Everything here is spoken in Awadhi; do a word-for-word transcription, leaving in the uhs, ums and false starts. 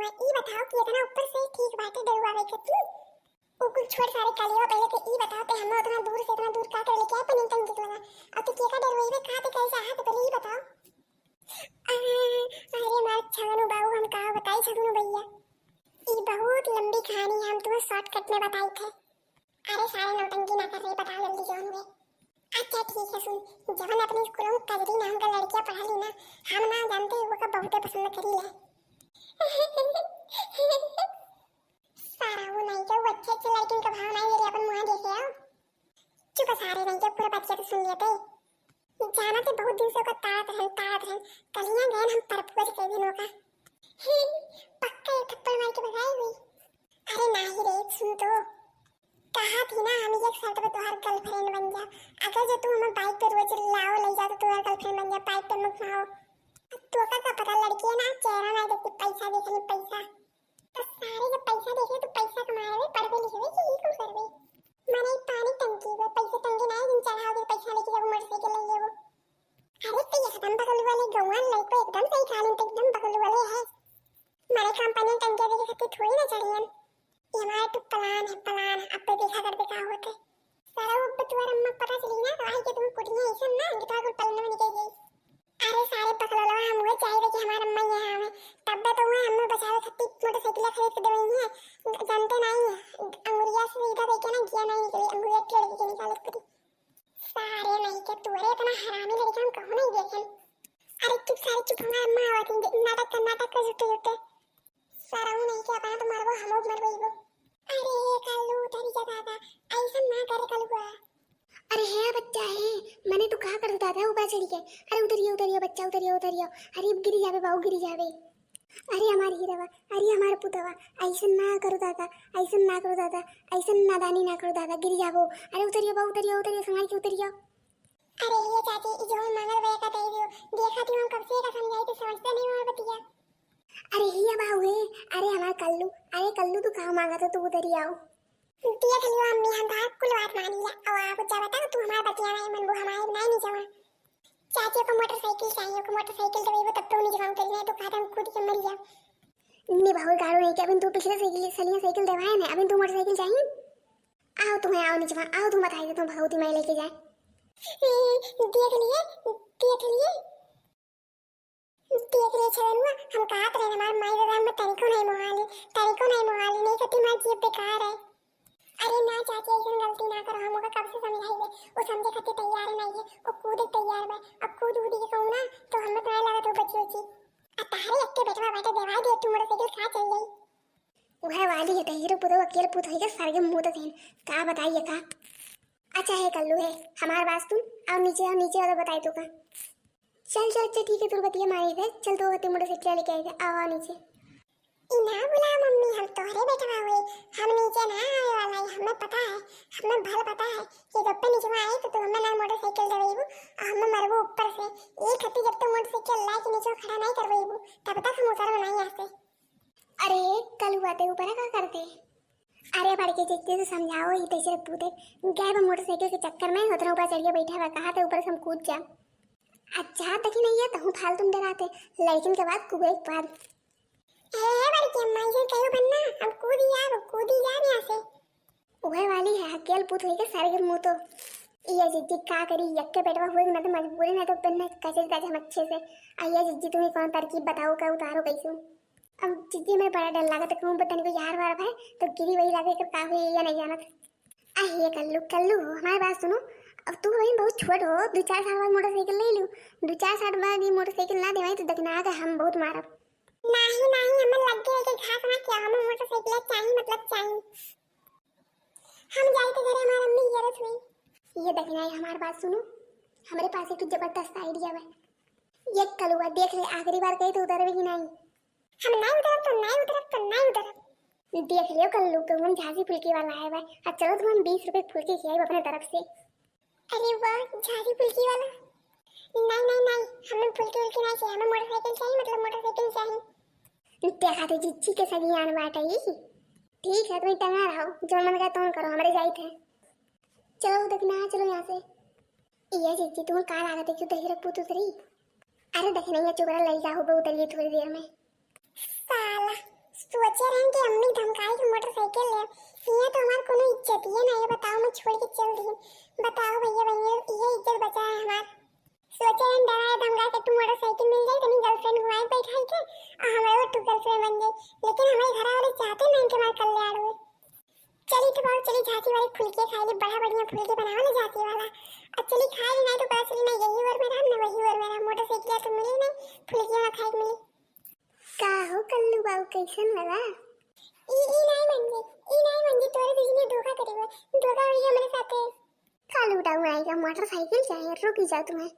ई बताओ कि इतना ऊपर से ठीक बाटे डरुआवे के तू? उ कुल छोड़ सारे कालिया, पहले तो ई बताओ ते हमें उतना दूर से, इतना दूर का करे लेके आए पनीर टंकी के लगा? अब तू केका डरवइबे, कहाँ ते कैसे हाथ, पहले ई बताओ। आ, अरे मार छगनू बाबू, हम का बताई छगनू भैया, ई बहुत लंबी कहानी है, हम तुम्हें शॉर्टकट में बताई थे। अरे सारे नौटंकी ना कर रही, बताओ जल्दी जौन हुए। अच्छा ठीक है सुन, जवन अपने स्कूल में कजरी नाम का लड़किया पढ़ा ली ना, हम ना जानते वो का बहुते पसंद करी ले। सारा वो नहीं के वो अच्छे अच्छे लड़किन का भाव नहीं दे रहे, अपन मुँह देखे आओ। चुप सारे नहीं के पूरा बतिया तो सुन लेते। जाना तो बहुत दिन से ओकर ताड़त रहन, ताड़त रहन। कलिया गए हम परपुआ से कई दिनों का। पक्का एक थप्पड़ मार के भगाई हुई। अरे नाही रे, सुन तो। कहा थी ना हम एक शर्त पे तोहार गर्लफ्रेंड बन जा। अगर जो तू हमें बाइक पे रोज लाओ ले जा तो तोहार गर्लफ्रेंड बन जा, बाइक पे मुँह घुमाओ। अब तोका का पता लड़की है ना, चेहरा ना देखती, पैसा देख ली पैसा। तो सारे जब पैसा देखे तो पैसा कमाए हुए, पढ़वे लिखे हुए कि ई कुल करवे। माने ई पानी टंकी हुए, पैसे टंकी ना है, जिन चढ़ाओ दे पैसा लेके जब मोटरसाइकिल ले लेबो। अरे तो ये खत्म बगल वाले गौवान लड़को एकदम सही कहा, तो एकदम बगल वाले है। मारे कंपनी टंकी देखे खातिर थोड़ी ना चढ़ियन। ये हमारा तो प्लान है, प्लान, अब पे देखा कर देखा होते। सारा वो बतुआ अम्मा पता चली ना तो आई के तुम कुटिया ऐसे ना कि तो कुल पलने में निकल गई। अरे सारे पकड़ो लो, हम हुए चाहिए कि हमारा अम्मा यहाँ आवे, तब तो हुए हमें बचावे खातिर मोटरसाइकिल खरीद के देवे है। जानते नहीं है, अंगुरिया से सीधा देखे ना, जिया नहीं निकली, अंगुरिया टेढ़ के निकाले पड़ी। सारे नहीं के तू, अरे इतना हरामी लड़का हम कहूँ नहीं देखे। अरे चुप सारे चुप, हमारा अम्मा आवत है, नाटक कर, नाटक कर, झूठे झूठे। सरऊ नहीं के अपना तो मरबो, हमो मरबो इबो। अरे कालू उधर जा दादा, ऐसा ना करे कलुआ। अरे है बच्चा है, मने तू कहा कर दादा उबा चढ़ी के। अरे उतरियो उतरियो बच्चा उतरियो उतरियो। अरे गिरी जावे बाऊ गिरी जावे। अरे हमार हीरावा, अरे हमार पुतवा, ऐसा ना करो दादा, ऐसा ना करो दादा, ऐसा नादानी ना करो दादा, गिरी जाबो। अरे उतरियो बाऊ उतरियो उतरियो संभाल के उतरियो। अरे ये चाची, ई जौन मांगत बा का दे दियो। देखा तू हम कब से का समझाई, तू समझते नहीं हो बतिया। अरे हिया बाऊ है, अरे हमार कल्लू, अरे कल्लू तू का मांगा था, तू उधर ही आओ। देख लियो अम्मी, हम तो कुल बात मानी ला। अब आप जब तक तू हमार बतिया नहीं मनबू, हमारे नहीं निजवा। चाची को मोटरसाइकिल चाहिए, को मोटरसाइकिल दे वो तब तो निजवा उतरी, नहीं तो खाता हम कूद के मर जाओ। नहीं बाऊ गाड़ो नहीं कि अभी तू पिछले साइकिल, सलिया साइकिल देवाए ना, अभी तू मोटरसाइकिल चाहिए। आओ तुम्हें, आओ निजवा, आओ तुम बताइए, तुम भगवती माई लेके जाए। ए, देख लिए, देख लिए, देख लिए छगनुआ, हम कहत रहे हमार माई दादा हमें तनिको नहीं मोहाली, तनिको नहीं मोहाली, नहीं कहती हमार जीव बेकार है। अरे ना चाची, ऐसन गलती ना करो, हम ओका कब से समझाई है, वो समझे खातिर तैयार नहीं है, वो कूदे तैयार बा। अब कूद उदी के कहूँ ना तो हमें तो नहीं लगा तू बची उची। आ तारे एक के बेटवा बाटे देवाई दे, तू मोटरसाइकिल खा चल गई। वह वाली है, तो हीरो पुतो अकेले पुत होइगा, सारे के मुंह तो देन। का बताइए का? अच्छा है कल्लू है, हमार बात सुन, और नीचे, और नीचे वाला बताए तू का। चल, चल, अच्छा ठीक है, तू बतिया मारी दे, चल तो होते मोटरसाइकिल लेके आए थे, आओ, आओ नीचे। ई ना बुला मम्मी, हम तोहरे बेटवा हुए, हम नीचे ना आवे वाला है, हमें पता है, हमें भल पता है कि जब पे नीचे आए तो तू हमें ना मोटरसाइकिल देवेबू, और हमें मरबू ऊपर से। एक हफ्ते जब तक मोटरसाइकिल लाए के नीचे खड़ा नहीं करवेबू, तब तक हम उतरब नहीं यहाँ से। अरे कलुआ ते ऊपर का करते? अरे बड़के जिज्जी से समझाओ, ही तैसे पूते गए बा मोटरसाइकिल के चक्कर में, उतना ऊपर चढ़िया बैठा हुआ, कहा थे ऊपर से हम कूद जा। अच्छा तक ही नहीं है, तहु फालतू में डराते, लड़किन के बाद कुबे एक बार। ए बड़के अम्मा, इसे कहो बनना, हम कूद ही जाब, कूद ही जाब यहाँ से। उहे वाली है, अकेल पूत होई के सारे के मुंह तो। ये जिज्जी का करी, यक्के बेटवा हुए ना तो मजबूरी ना तो बनना कैसे ताज हम अच्छे से। आ ये जिज्जी तुम्हें कौन तरकीब बताओ, का उतारो कैसे? अब जिज्जी में बड़ा डर लगा, तो कहूँ पता नहीं कोई यार वार है, तो गिरी वही लगे, का हुई या नहीं जानत। आ ये कल्लू, कल्लू हो, हमारी बात सुनो। अब तू अभी बहुत छोट हो, दो चार साल बाद मोटरसाइकिल ले लू, दो चार साल बाद ये मोटरसाइकिल ना देवाई तो दखना के हम बहुत मारब। नहीं, नहीं, हमें लग गया कि घास ना क्या, हमें मोटरसाइकिल चाहिए, मतलब चाहिए। हम जाई तो घरे हमार अम्मी गिरत हुई। ये दखना है, हमार बात सुनो, हमारे पास एक जबरदस्त आइडिया बा। ये कलुआ देख ले, आखिरी बार कही तो उतरबे कि नहीं। हम नहीं उतरब तो नहीं उतरब तो नहीं उतरब। देख लियो कल्लू, तो हम झांसी फुल्की वाला है बा, और चलो तुम हम बीस रुपए फुल्की खियाई अपने तरफ से। अरे वाह, झांसी फुल्की वाला। नहीं, नहीं, नहीं, हमें फुल्की उल्की नहीं चाहिए, हमें मोटरसाइकिल चाहिए, मतलब मोटरसाइकिल चाहिए। देखा तो जिज्जी के सगियान बाटे ही। ठीक है, तुम्हें टंगा रहो, जो मन का तुम करो, हमारे जाइत है। चलो उधर ना, चलो यहाँ से। ये जिज्जी, तुम्हें का लागत है, क्यों दही रखू तू सरी? अरे देख नहीं है, चुगरा लड़का हो, उतरिए थोड़ी देर में। साला, ले, यहाँ तो हमार कोनो इज्जत ही है ना, ये बताओ, मैं छोड़ के चल दी। बताओ भैया बहन, ये इज्जत बचा है हमार। सोचे रहन, डरा है धमका के तू मोटरसाइकिल मिल जाए, तनी गर्लफ्रेंड घुमाए बैठाई के, और हमारे वो तू गर्लफ्रेंड बन जाए, लेकिन हमारे घर वाले चाहते नहीं कि हमारा कल्याण हो। चली तो बाबू, चली झांसी वाली फुलकी खाए ली, बड़ा बढ़िया फुलकी बनावा ना झांसी वाला। अब चली खाए ली, नहीं तो पता चली ना यही ओर में रहा, ना वही ओर में रहा, मोटरसाइकिल तो मिली नहीं, फुलकी ना खाए के मिली। का हो कल्लू बाबू, कैसन वाला? ई, ई नहीं बन जी, ई नहीं बन जी, तोरे दीदी ने धोखा करी हुआ, धोखा हो गया मेरे साथे। कल्लू बाबू आएगा, मोटरसाइकिल चाहिए, रुक ही जाओ तुम्हें।